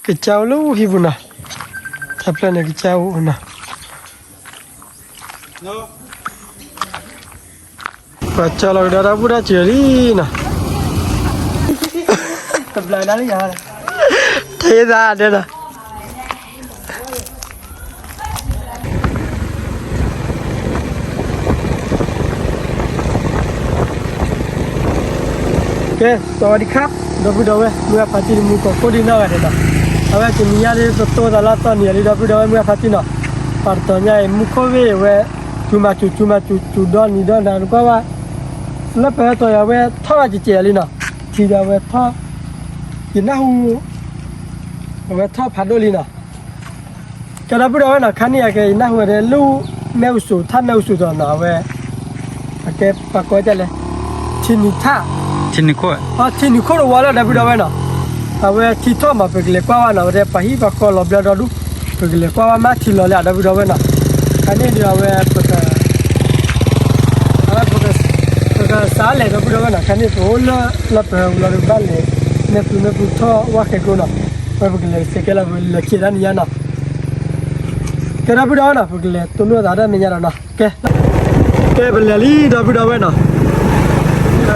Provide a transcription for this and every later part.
ကစၢ်အိၣ်လၢဟံၣ်ပူၤနီၤ, တၢ်ဖျၢၣ်န့ၣ်ကစၢ်အိၣ်နီၤ, ပှၤကၢလီၤကဒီးတၢ်ဘူၣ်တၢ်စံးလံနီၤ, တၢ်ယသးဒဲနီၤ. ကဲ สวัสดีครับ ဒီပုၢ်ဒီဝဲၢ် မုၢ်ဂၢ်ဖါတံၢ်တမူကီၢ်ကိးဒံနီၢ်ဂၤဒဲးနီၤ, အဝဲတနံၤညါလၢတတိသးလၢအသီနံၤအံၤလံ ဒီပုၢ်ဒီဝဲၢ် မုၢ်ဂၢ်ဖါတံၢ်နီၤ, ပှၤတတီၤညါအံၤ မူခိၣ်ဂ့ၢ်ဝဲ စူၤမၤစူၤ စူၤမၤစူၤ စူၤဒီနံၤဒီနၤ နကွၢ်ဘၣ် လၢပဟဲတီၤအံၤ အဝဲထီၣ်ဘၣ်ကဲးကဲးလံနီၤ, ထံဒီးအဝဲထီၣ် ယနၢ်ဟူ အဝဲထီၣ်ဖးဒိၣ်လံနီၤ. ကဲဒီပုၢ်ဒီဝဲၢ်နီၤ ခါန့ၣ်အကဲ ယနၢ်ဟူဝဲဒၣ်လၢ မဲၣ်အူစိၤ ထၣ်မဲၣ်အူစိၤဒီးနီၤ အဝဲ အကဲပှၤကိးဒ်လဲၣ် ထံနံၤထၣ် ထံနံၤခိၣ် ထံနံၤခိၣ်တဝီလၢဒီပုၢ်ဒီဝဲၢ်နီၤ, အဝဲထံထီၣ်မး ပကလဲၤကွၢ်ဘၣ်နီၤ, ဝဲဒၣ်ပှၤဟံၣ်ပှၤဃီလီၤဘျၢဒီဒူၣ်, ပကလဲၤကွၢ်ဘၣ်မးထံလီၤလၢအဒီပုၢ်ဒီဝဲၢ်နီၤ, ခါန့ၣ်ဒီးအဝဲ အဝဲ ပကစးလဲၤဒီပုၢ်ဒီဝဲၢ်နီၤ, ခါန့ၣ်ပအိၣ်လၢ လၢပဟဲဝံၤလီၤဒီးဘၣ်လဲၤ မဲာ်ပျူၤမဲာ်ပျူၤထီၣ်ဝၣ်ဃဲကျိနီၤ, ဝဲပကလဲၤစဲးကဲလီၤ ပလဲၤခံးတၢ်နံၤညါနီၤ, ကဲဒီပုၢ်ဒီဝဲၢ်နီၤ ပကလဲၤတိၢ်နီၣ်သးတၢ်မဲာ်ညါဒီးနီၤ, ကဲ ကဲပလဲၤလံဒီပုၢ်ဒီဝဲၢ်နီၤ, ဒီးစဲးကဲးလဲၤလံ ဘၣ်လဲၤတၢ်ဒ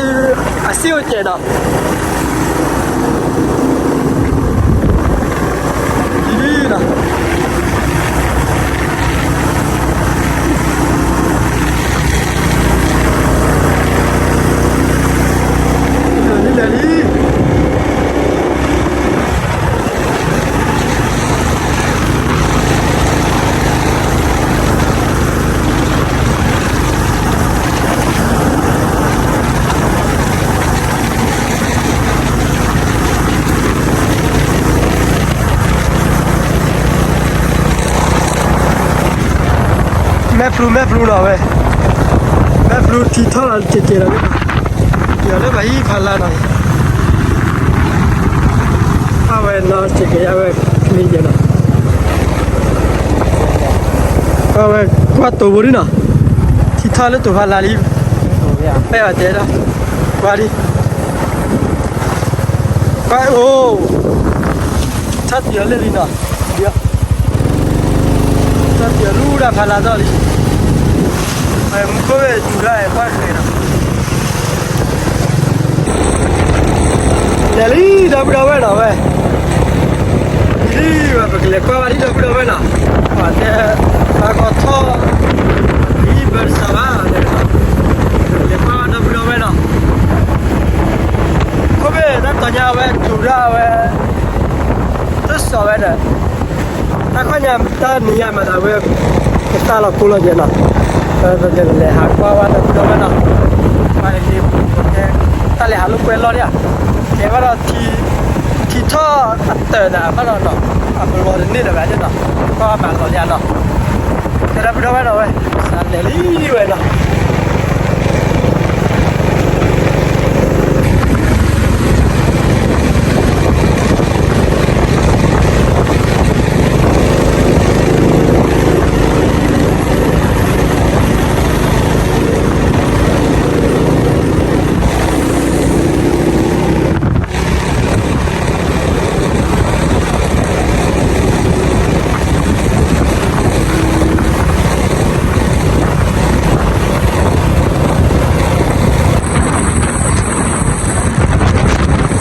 ုး အစ့အိၣ်ကဲးနီၤ, လံနီၤ လံလံလံ မဲာ်ပျူၤမဲာ်ပျူၤနီၤဝဲ, မဲာ်ပျူၤထံထီၣ်လီၤကဲးကဲးလီၤ, ယီၤလၢပှၤဟံၣ်ဖးလၢ်နီၤ, အဝဲနီၤစဲးကဲးယၤဝဲ မ့ၢ်ယဲနီၤ, အဝဲကွၢ်တိၤဘိဒ်နီၤ, ထံထီၣ်လၢတိၤဖးလၢ်လံ, ပဲအီၤတဲဒၣ်, ကွၢ်ဒံး ကွၢ်အိၣ်, ထီၣ်တံၢ်အီၤလၢလံနီၤ, ထီၣ်တံၢ်အီၤလၢဒၣ်ဖးလၢ်သီလံ, မူခိၣ်ဝဲစူၤဒၣ်ကွၢ်ဃဲၤနီၤ, လဲၤလံဒီပုၢ်ဒီဝဲၢ်နီၤဝဲ, လံဝဲပကလဲၤကွၢ်ဘၣ်ဒ်ဒီပုၢ်ဒီဝဲၢ်နီၤ, ပှၤတဲ ပှၤကီထီၣ် လံဘၢတစးဘၣ်, လဲၤကွၢ်ဘၣ်ဒီပုၢ်ဒီဝဲၢ်နီၤ, ခိၣ်ဘ့ၣ်တၢ်တီၤညါဝဲစူၤဒၣ်ဝဲ တစီၤဝဲဒီး တၢ်ခီၣ်ညါတၢ်နံၤညါမၤသးဝဲ ကတၢ်လီၤကိးလီၤယဲနီၤ, ပကလဲၤဟးကွၢ်ဝဲဒီပုၢ်ဒီဝဲၢ်နီၤ, ပှၤန့ၣ် တၢ်လဲၤဟးလိာ်ကွဲလီၤဒၣ်, ကဲဘၣ်ဒီး ထံထီၣ်အတၢၤန့ၣ် ဘၣ်လီၤနီၤ, အပလီၢ်တန့ၢ်ဒီးဘၣ်နီၤ, ကွၢ်မၤလီၤလံနီၤ, ကဲဒီပုၢ်ဒီဝဲၢ်နီၤဝဲ, စးလဲၤလံဝဲနီၤ အိၣ်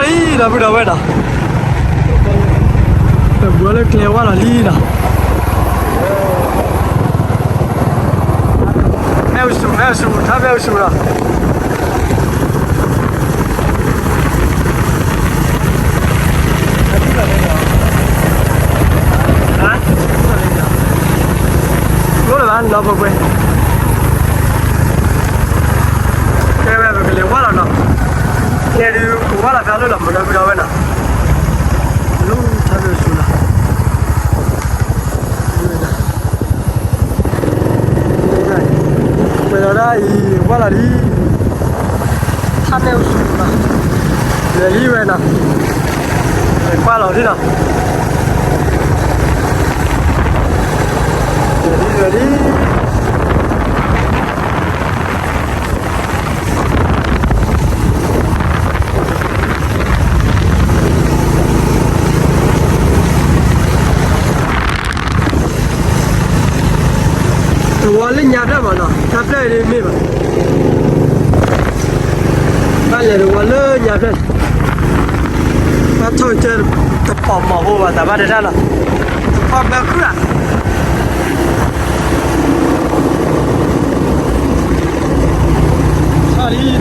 ဒီးလံ ဒီပုၢ်ဒီဝဲၢ်နီၤ, ပဘှီလၢကျဲဝါလီၤလံနီၤ, မဲၣ်အူစူၤ မဲၣ်အူစူၤ ထါမဲၣ်အူစူၤနီၤ. ကျဲဝဲပကလဲၤဝါလီၤနီၤ, ကျဲဒုးကဝါလီၤဖဲလၢလီၤမုၢ်ဒီပုၢ်ဒီဝဲၢ်နီၤ, လၢထါမဲၣ်အူစူၤနီၤ. နီၤ, ကွၢ်လီၤဒ်နီၤ, ready ready. တဝီလၢညါဖျၢၣ်မးနီၤ, တၢ်ဖျၢၣ်အံၤဒ်မ့ၢ်ဘၣ်, ဘၣ်လဲၤတဝီလၢညါဖျၢၣ်, ဘၣ်ထီၣ်ကတၢၢ်တပီၤမီၤဖိဘၣ် သးဘၣ်တဲတၢ်နီၤ, တပီၤဘၢခုၣ်ဧါ. ဆီလံနီၤ,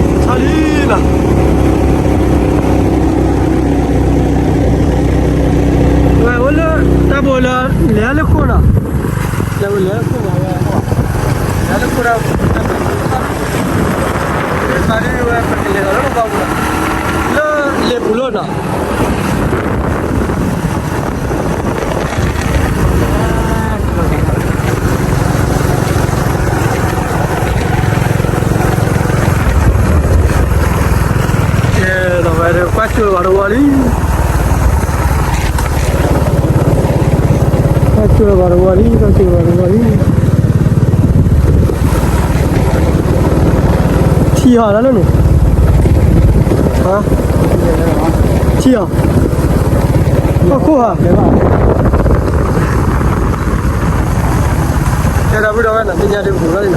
ဆီလံနီၤ, ဝဲအိၣ်လၢတၢ်ဘိလၢ လဲၤလၢခိၣ်နီၤ, လဲၤဝဲလဲၤလၢခိၣ်ဘၣ်ဝဲ, လဲၤလၢခိၣ်ဒၣ်, ဝဲပကလဲၤဒီးလၢပဘၣ်ပူၤနီၤ, လၢလ့ပူၤလီၤနီၤ. ကဲ ဒီးဝဲကွၢ်ကၠိဘၣ်တဝီလံ, ကွၢ်ကၠိဘၣ်တဝီလံ, ကွၢ်ကၠိဘၣ်တဝီလံ. ထံဟီၣ်လၢန့ၣ်, ထံဟီၣ်, ဟီၣ်ခိၣ်ဧါ. ကဲ ဒီပုၢ်ဒီဝဲၢ်နီၤ, သ့ၣ်ညါဒ်ဘူးထီၣ်လံနီၤ, ဟီၣ်ခိၣ်ဝဲနီၤ,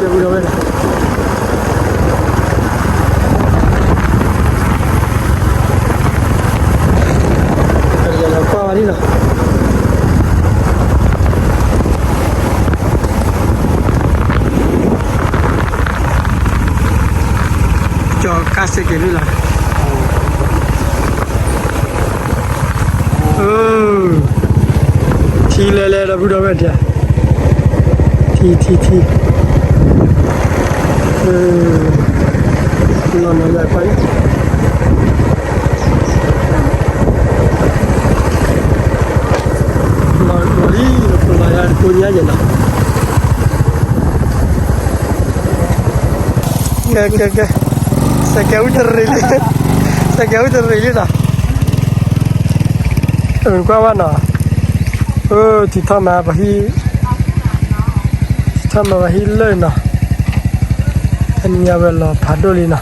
ဘူးထီၣ်လံ ဘူးထီၣ်လံ ဒီပုၢ်ဒီဝဲၢ်နီၤ. ကွၢ်ဝဲဒၣ်နီၤ, ကၠီၤကါစ့ၢ်ကီးန့ၣ်လီၤ. ထံလဲၤလဲၤ ဒီပုၢ်ဒီဝဲၢ်ဒၣ်, ထံ ထံ ထံ, လီၤနီၤ ယၤကွၢ်န့ၣ် လီၤလံ လီၤယၤကိးညါယဲနီၤ. ကဲ ကဲ ကဲ, စဲးကဲအူတရံးလံ, စဲးကဲအူတရံးလံနီၤ. ကွၢ်ဝဲနီၤ, အၢ ထံထီၣ်မးပှၤဟံၣ်, ထံထီၣ်မးပှၤဟံၣ်လၢနီၤ, တနံၤညါဝဲလီၤဖးဒိၣ်လံနီၤ.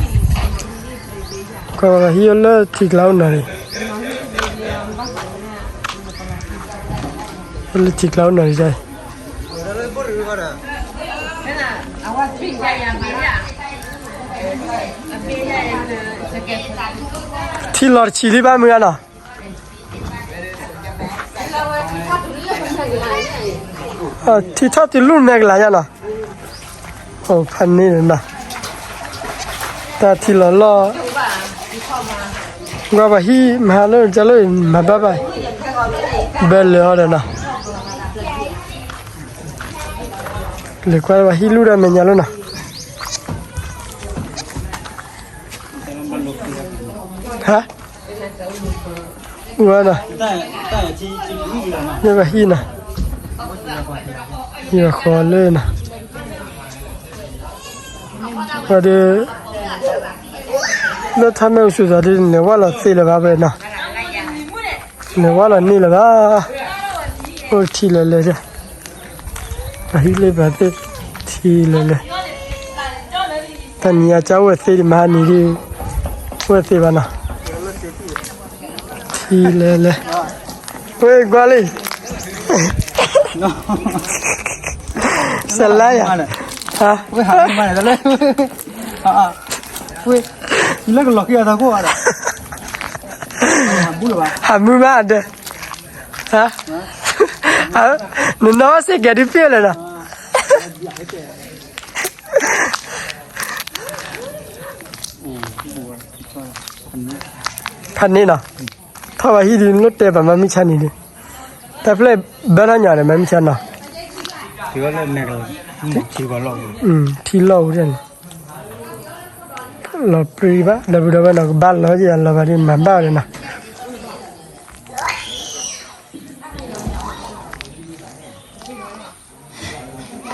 ကွၢ်ဝဲပှၤဟံၣ်အိၣ်လၢထံကျါအိၣ်နီၤလံ, အိၣ်လၢထံကျါအိၣ်နီၤလံ, ထံလီၤတဆံလံဘၣ်မုၢ်ဂၤနီၤ. ထံထီၣ်တုၤလၢမဲာ်ကလၤညါနီၤ. အိၣ်ဖးန့ၣ်နီၤ, တၢ်ထံလီၤလီၢ်, ကွၢ်ပှၤဟံၣ်မၤဟါလၢကၢလၢ မၤဘၣ်ဘၣ်, ဘၢလၢာ်အီၤဒီးနီၤ. လဲၤကွၢ်ပှၤဟံၣ်လူၢ်ဒီးမဲာ်ညါလီၤနီၤ. ဟါ, ဝဲနီၤ, မ့ၢ်ပှၤဟံၣ်နီၤ, ဟံၣ်ပှၤဃီလၢနီၤ. ဝဲဒီး လၢထါမဲာ်အိၣ်ဆူၣ်သးဒီး လဲၤဝဲလီၤသ့လၢၤဘၣ်ဝဲနီၤ, လဲၤဝဲလီၤန့ၢ်လၢၤဘၣ်, အိၣ်ထံလဲၤလဲၤ, ပှၤဟံၣ်လၢပှၤသ့ၣ်ထံလဲၤလဲၤ, တနံၤအကၢအိၣ်ဝဲသ့ဒံးမဟါနံၤဒံး, အိၣ်ဝဲသ့ဘၣ်နီၤ. ထံလဲၤလဲၤ, ဝဲကွၢ်လံ, စလါယၤ, ဝဲဟးမုၢ်မးန့ၣ်, ဝဲ, လၢကလီၤက့ၤအသးခိၣ်ဒီး, ဟးမုၢ်မးဒီး, နနီၢ်စ့ၢ်ကီးဒ်ပ့ၢ်လၢာ်နီၤ. ဖးန့ၣ်နီၤ, ထီၣ်ဝဲဟံၣ်ဒုး လိၣ်တဲဘၣ်မၤမုၢ်ဆါနံၤဒုး, တၢ်ဖျၢၣ်ဘၢထီၣ်ညီဒီးမၤမုၢ်ဆါနီၤ, ထံလီၢ်အူဒၣ်န့ၣ်, လီၤပြံဘၣ် ဒီပုၢ်ဒီဝဲၢ်နီၤ, ကဘၣ်လီၤယလီၤဘၣ်ဒ်မၤဘၣ်ဝဲဒၣ်နီၤ.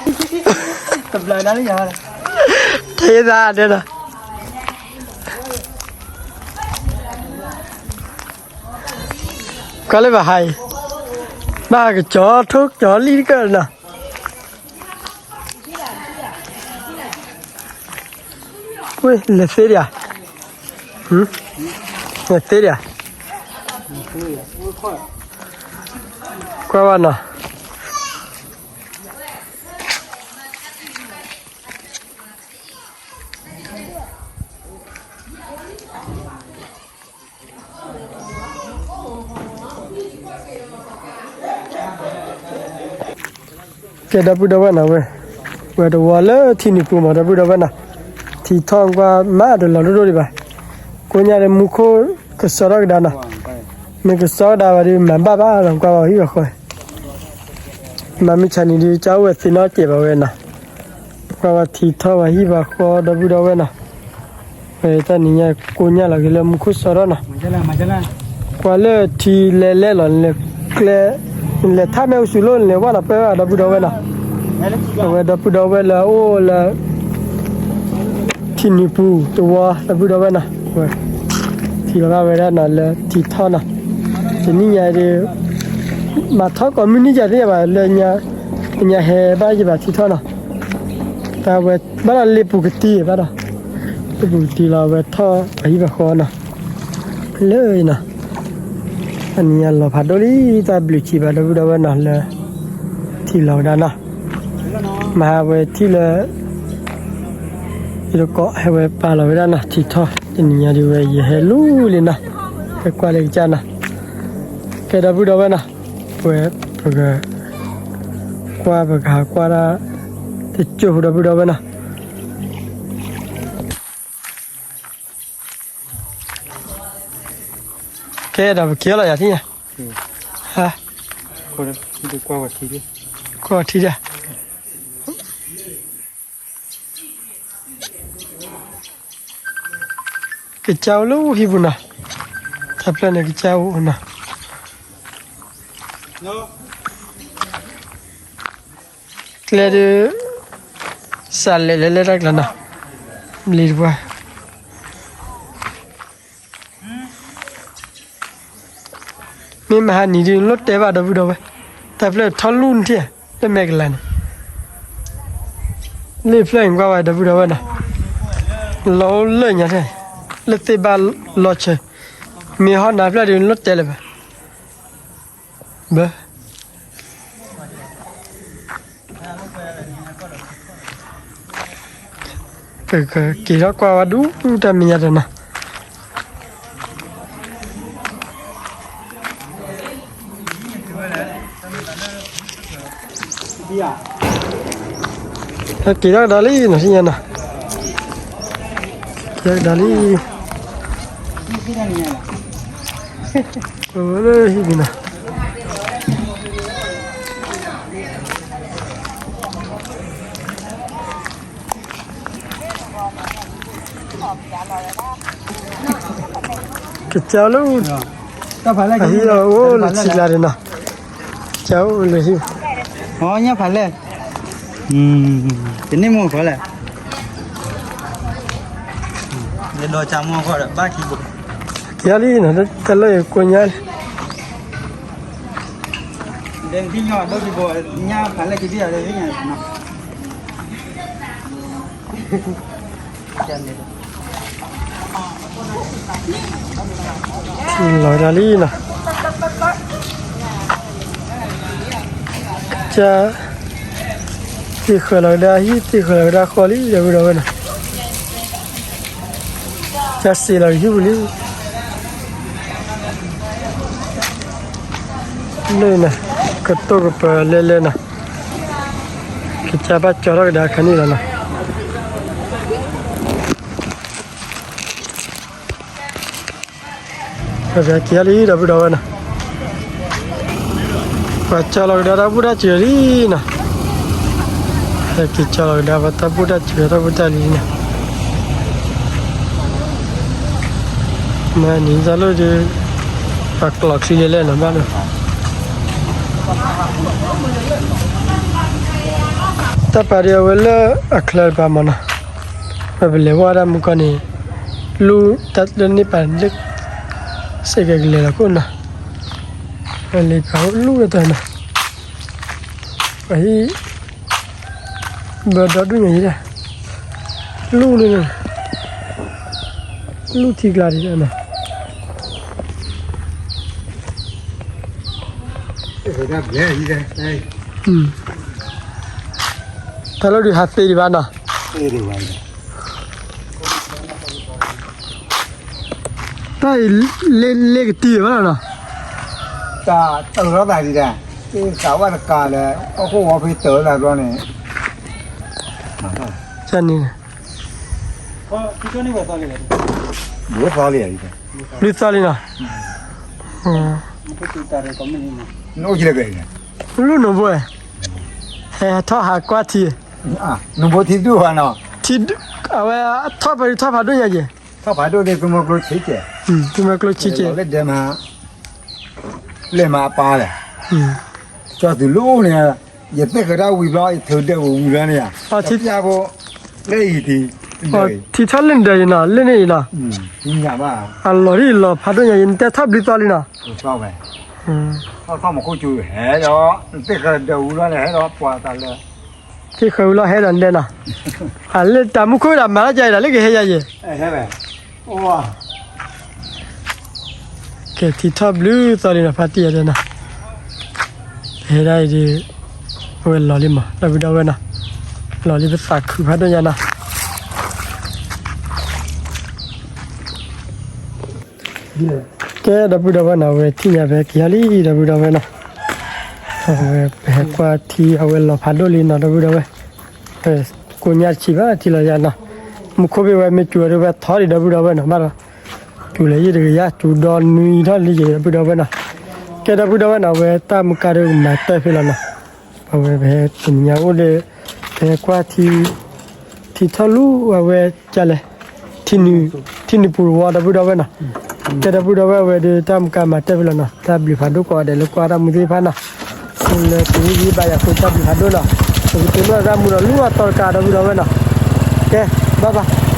တဘျီဒၣ်လၢယၤ, ထဲသးဒဲဒီး, ကွၢ်လၢဘၣ်ဟးအံၤ, ဘၣ်ဟးကကၠီထိၣ်ကၠီလံတကၢၢ်နီၤ. ဝ့ၢ် လဲၤသ့ဒံးဧါ, လဲၤသ့ဒံးဧါ, ကွၢ်ဘၣ်နီၤ. ကဲ ဒီပုၢ်ဒီဝဲၢ်နီၤဝဲ, ဝဲတဝီလၢထံနံၤပူၤမး ဒီပုၢ်ဒီဝဲၢ်နီၤ, ထံထီၣ်ကွၢ်မးတလီၤဒိၣ်ဒိၣ်ဒံးဘၣ်, ကိညါဒီးမူခိၣ်ကစီဒီကဒါနီၤ, မ့ၢ်ကစီကဒါဝဲဒီးမၤဘၣ်ဘၣ်ဒီးကွၢ်ဘၣ်ဟံၣ်ဘၣ်ဃီ, မၤမုၢ်ဆါနံၤဒီး ကအိၣ်ဝဲသ့ၣ်နီၣ်ကဲးဘၣ်ဝဲနီၤ, ကွၢ်ဘၣ်ထံထီၣ်ဘၣ်ဟံၣ်ဘၣ်ဃီ ဒီပုၢ်ဒီဝဲၢ်နီၤ. ဝဲတၢ်နံၤညါကိညါလီၤက့ၤလၢမူခိၣ်စီထီၣ်နီၤ, ကွၢ်လၢထံလဲၤလဲၣ်လီၤ လဲၤကျဲ, လဲၤထါမ့ၢ်အိၣ်ဆူၣ်လိၣ် လဲၤဝဲလီၤပၢၢ်ဘၣ် ဒီပုၢ်ဒီဝဲၢ်နီၤ. အဝဲဒီပုၢ်ဒီဝဲၢ်လၢအအိၣ်လၢ ထံနံၤပူၤတဝီ ဒီပုၢ်ဒီဝဲၢ်နီၤ, ဝဲ ထံလီၤဘၣ်ဝဲဒၣ်နီၤ လၢထံထီၣ်နီၤ, တနံၤညါဒီး မၤထီၣ်ကိးမုၢ်နံၤယၤသ့ၣ်ညါဘၣ်လၢ ညါဟဲဘၣ်ယဘၣ်ထံထီၣ်နီၤ, တၢ်ဝဲဘၣ်ဒီးလ့ပူၤကတံၢ်ဘၣ်ဒီး, လ့ပူၤကတံၢ်လီၤ အဝဲထီၣ်အဟံၣ်ဘၣ်ဃီနီၤ, လၢနီၤ, အနံၤညါလီၤဖးဒိၣ်လံ တၢ်ဘျုးဆံးဘၣ် ဒီပုၢ်ဒီဝဲၢ်နီၤ လၢ ထံလီၤဝဲဒၣ်နီၤ, မၤဟးဝဲထံၣ်လၢ ယတကိးဟဲဝဲပာ်လီၤဝဲဒၣ်နီၤ ထံထီၣ် တနံၤညါဒ်ဝဲ ယဟဲလူၤလံနီၤ, ဟဲကွၢ်လၢကစၢ်နီၤ, ကဲ ဒီပုၢ်ဒီဝဲၢ်နီၤ, ဝဲ ပက ကွၢ် ပကဟးကွၢ်ဒၣ် တကၠိၢ်ဖိ ဒီပုၢ်ဒီဝဲၢ်နီၤ, ကဲဒီး ပက့ၤလီၤယၤထံၣ်ညါ, ကွၢ်ထံၣ်ဒၣ် ကစၢ်အိၣ်လၢဟံၣ်ပူၤနီၤ, တၢ်ဖျၢၣ်န့ၣ် ကစၢ်အိၣ်နီၤ, ကျဲဒုး စးလဲၤလဲၤလဲၤတၢ်ကျါနီၤ, ဘျံၤတပှၢ် မ့ၢ်မဟါနံၤဒုး လိၣ်တဲဘၣ် ဒီပုၢ်ဒီဝဲၢ်, တၢ်ဖျၢၣ်ထီၣ်လူၢ်နထံၣ် လၢမဲာ်ကလၤန့ၣ်, လၢဖျၢၣ်အံၤကွၢ်ဝဲ ဒီပုၢ်ဒီဝဲၢ်နီၤ, လီၤအိၣ်လၢညါထဲ, လၢသ့ၣ်ဘၣ်လီၤဆၢ, မ့ၢ်ဟီၣ်နၤဖျၢၣ်ဒုး လိၣ်တဲလၢၤဘၣ်, ဘၢ ကက့ၤထီၣ်ကွၢ်ဝဲဒူၣ်တၢ်မဲာ်ညါတနီၤ, က့ၤထီၣ်ကဒါလံနီၤ ထံၣ်ညါနီၤ, က့ၤထီၣ်ကဒါလံ, လၢဟံၣ်ပူၤနီၤ ကစၢ်လၢ အဟံၣ်အအိၣ်လၢထံကျါန့ၣ်နီၤ, ကစၢ်အိၣ်လၢဟံၣ်, ညၣ်ဖးလဲၢ်, တန့ၢ်မိၢ်ဃီလဲၣ်, ဒီးကမိၢ်ဃီဒီးဘၣ်ခံဘိ, က့ၤလံနီၤ တၢ်လၢယကိညါလံ လီၤဒၣ်လံနီၤ, ကစၢ် သ့ၣ်ဃၢၤလီၤကဒါဟံၣ် သ့ၣ်ဃၢၤလီၤကဒါဃီလံ ဒီပုၢ်ဒီဝဲၢ်နီၤ, ကစၢ်စံးလီၤကဟံၣ်ပူၤလံ လၢနီၤ, ကတိၢ်ကပၤလဲၤလဲၤနီၤ, ကစၢ်ဘၣ်ကၠီထီၣ်ကဒါခါန့ၣ်လီၤနီၤ. ပကက့ၤလံ ဒီပုၢ်ဒီဝဲၢ်နီၤ, ပှၤကၠီလီၤကဒါတၢ်ဘူၣ်တၢ်စှၤလံနီၤ, ပက့ၤကၠီလီၤကဒါပှၤတၢ်ဘူၣ်တၢ်စှၤတၢ်ဘူၣ်တၢ်လံၤနီၤ, မ့ၢ်နံၤတၢ်လိၣ်ဒီး ပှၤကျိးချံလဲၤလဲၣ်နီၤ ဘၣ်လီၤ. တၢ်ပာ်ဒ်အဝဲလၢအချၢတပၤမးနီၤ, ပပလဲၤဝဲဒၣ်မုၢ်ကီၢ်န့ၣ်, လူၢ်တၢ်လၢန့ၢ်ပာ်လၢ, စဲးကဲကလဲၤလီၤခိၣ်နီၤ, ပလဲၤဖးအိၣ်လူၢ်ဝဲတၢ်နီၤ, ပဟံၣ်, ဘၢဒီဒူၣ်ညါယံၤဒၣ်, လူၢ်န့ၣ်, လူၢ်ထံကျါဒံးနီၤ. တၢ်လီၤဒုးဟးသ့ဒံးဘၣ်နီၤ, တၢ်အံၤ, လ့ကတံၢ်ဘၣ်နီၤ, တၢ်တၢၢ်လီၤသးဒံးဒၣ်, သးဝဲတကးလၢ, ဟီၣ်ခိၣ်ဝီဖဲတၢၢ်လၢဘျီန့ၣ်, န့ၣ်, ဘျုးသီလံနီၤ, အိၣ်ကလဲၤကဲ, လူၢ်နီၢ်ဘိ, ဟဲထီၣ်ဟးကွၢ်ထံ, နီၢ်ဘိထံဒူၣ်ဘၣ်နီၤ, ထံ, အဝဲ, ထီၣ်ဖးဒိၣ်ထီၣ်ဖးဒိၣ်ညါယဲ, ထီၣ်ဖးဒိၣ်န့ၣ် သုမၢကျိဆံးကဲ, သုမၢကျိဆံးကဲ, လၢဒဲမး, လၢမၤအပၢ်လဲၣ်, ကၠီသုးလူၢ်န့ၣ်, ယသ့ၣ်ဃၢၤတၢ်ဝံၤဘျီ ယထုးဒၢးဝံၤဘျီန့ၣ်ယါ, ပျၢ်ဖိ, လၢအံၤ, ထံထီၣ်လၢနဒၢးအံၤနီၤ, လၢန့ၣ်အံၤနီၤ, အလီၤဒ်အလီၤဖးဒိၣ်ညါအံၤ နတဲထီၣ်ဘျုးသီလံနီၤ, ထီၣ်မခိၣ်ကၠူဟဲဒီး, နသ့ၣ်ဃၢၤဒၢးဝံၤဘျီန့ၣ် ဟဲဒီးပှၤသးလၢ, သ့ၣ်ဃၢၤဝံၤလီၤဟဲဒီးနဒဲးနီၤ, လၢတၢ်မူခိၣ်ဒၣ်မၤလၢကဲအံၤဒၣ်လၢကဟဲယၤယဲ ကဲထံထီၣ်ဘျုးသီလံနီၤ ဖါတံၢ်ယၤဒဲးနီၤ, ဟဲဒၣ်အံၤဒီး, အဝဲလီၤလံမး ဒီပုၢ်ဒီဝဲၢ်နီၤ, လီၤလံပသးခုဖးဒိၣ်ညါနီၤ, ကဲဒီပုၢ်ဒီဝဲၢ်နီၤ အဝဲထံၣ်ညါဖဲက့ၤဟီလံ ဒီပုၢ်ဒီဝဲၢ်နီၤ, အဝဲပဟဲကွၢ်ထံအဝဲလီၤဖးဒိၣ်လံနီၤ ဒီပုၢ်ဒီဝဲၢ်, ကိညါတဆံးဘၣ်ထံလီၤယၤနီၤ, မူခိၣ်ဘ့ၣ်ဝဲမ့ၢ်စူၤဝဲဒၣ်ဝဲထီၣ်ဒံး ဒီပုၢ်ဒီဝဲၢ်နီၤ ဘၣ်ဒီး, စူၤလၢယံာ်တကယၤ စူၤဒီနွံထီၣ်လံယံာ် ဒီပုၢ်ဒီဝဲၢ်နီၤ, ကဲဒီပုၢ်ဒီဝဲၢ်နီၤ အဝဲတၢ်မူကါဒီးမၤတၢ်ဖဲလီၤနီၤ, အဝဲပဟဲတနံၤညါအိၣ်ဒီး, ပဟဲကွၢ်ထံ ထံထီၣ်လူၤအဝဲကလဲၣ်, ထံနုာ်ပူၤတဝီ ဒီပုၢ်ဒီဝဲၢ်နီၤ, ကဲဒီပုၢ်ဒီဝဲၢ် အဝဲဒီးတၢ်မူကါမၤတၢ်ဖဲလီၤနီၤ တၢ်ဘျုးဖးဒိၣ်ကိးဂၤဒဲးလၢကွၢ်တၢ်မူသ့ၣ်တဖၣ်နီၤ, လၢကဝံယံဘၣ်ယၤဖိတၢ်ဘျုးဖးဒိၣ်နီၤ, ပကတိၤနီၣ်တၢ်မူဒီးလူၤအသီတကး ဒီပုၢ်ဒီဝဲၢ်နီၤ, ကဲ, bye bye.